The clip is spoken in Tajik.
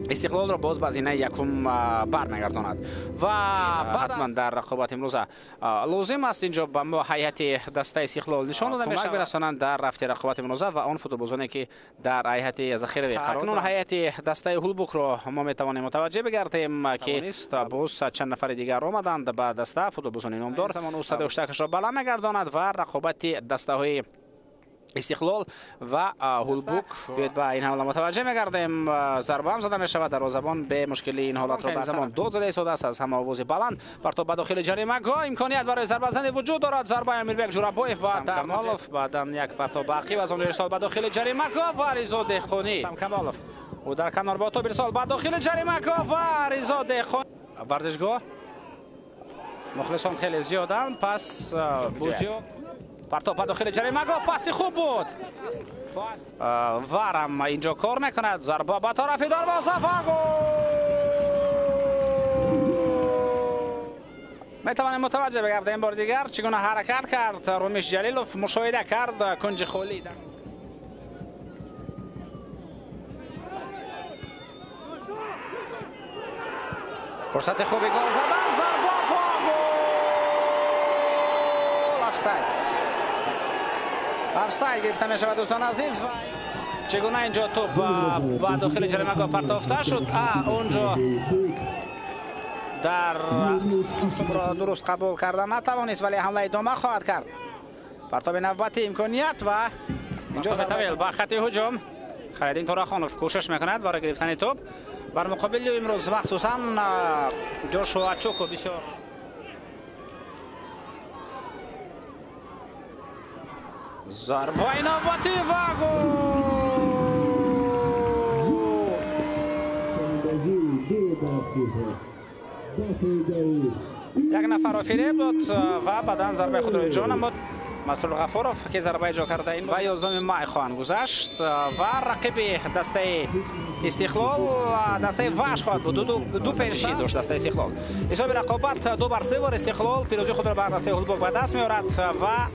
Истиқлолро боз ба зинаи якум бармегардонад ва ҳатман дар рақобат имрӯза лозим аст инҷо ба мо ҳайати дастаи Истиқлол нишон дода мешавад, бирасонанд дар рафти рақобат имрӯза ва он футболбозоне ки дар ҳайати захиравӣ қарор. Акнун ҳайати дастаи Ҳулбукро мо метавонем мутаваҷҷеҳ бигардем, ки боз чанд нафари дигар омаданд ба даста, футболбозони номдор. Замон ӯ садои баланд мегардонад ва рақобати дастаҳои Истиқлол ва Ҳулбук. Биёед ба ин ҳамла мутаваҷҷеҳ мегардем. Зарба ҳам зада мешавад, дарвозабон бемушкили ин ҳолатро бар замон дод зада истодааст аз ҳама овози баланд. Партоб ба дохили ҷаримагоҳ, имконият барои зарбазанӣ вуҷуд дорад. Зарбаи Амирбек Ҷурабоев ва Камолов, баъдан як партоб ба ақиб, аз он ҷо ирсол ба дохили ҷаримагоҳ ва Ризо Деҳқонӣ. Камолов ӯ дар канор бо тоб ирсол ба дохили ҷаримагоҳ ва Ризо Деҳқонӣ. Варзишгоҳ мухлисон хеле зиёданд, пас бузиё партоб ба дохили ҷаримагоҳ, паси хуб буд. Варам инҷо кор мекунад, зарба ба тарафи дарвоза ва гол. Метавонем мутаваҷҷеҳ бигардем бори дигар чӣ гуна ҳаракат кард Румиш Ҷалилов, мушоҳида кард кунҷи холӣ. Фурсати хуби гол задан, зарба ва гол. Офсайд. Офсайд гирифта мешавад, дӯстони азиз. Ва чӣ гуна инҷо тӯп ба дохили ҷаримагоҳ партофта шуд. Онҷо дар тӯпро дуруст қабул карда натавонист, вале ҳамла идома хоҳад кард. Партоби навбати имконият ва инҷо Затавел ба хати ҳуҷум. Хайриддин Торахонов кӯшиш мекунад барои гирифтани тӯп. Бар муқобили имрӯз махсусан Ҷошуа Чуку бисёр зарбаи навбатӣ ва гол. Як нафарро фиреб дод ва баъдан зарбаи худро иҷро намуд Масрур Ғафуров, ки зарба иҷро карда ин ва 11 май хоҳанд гузашт ва рақиби дастаи Истиқлол дастаи Вахш хоҳад буд. Ду пеши дошт дастаи Истиқлол. Ҳисоби рақобат 2-3 бор Истиқлол пирӯзии худро бар дастаи Ҳулбук ба даст меорад ва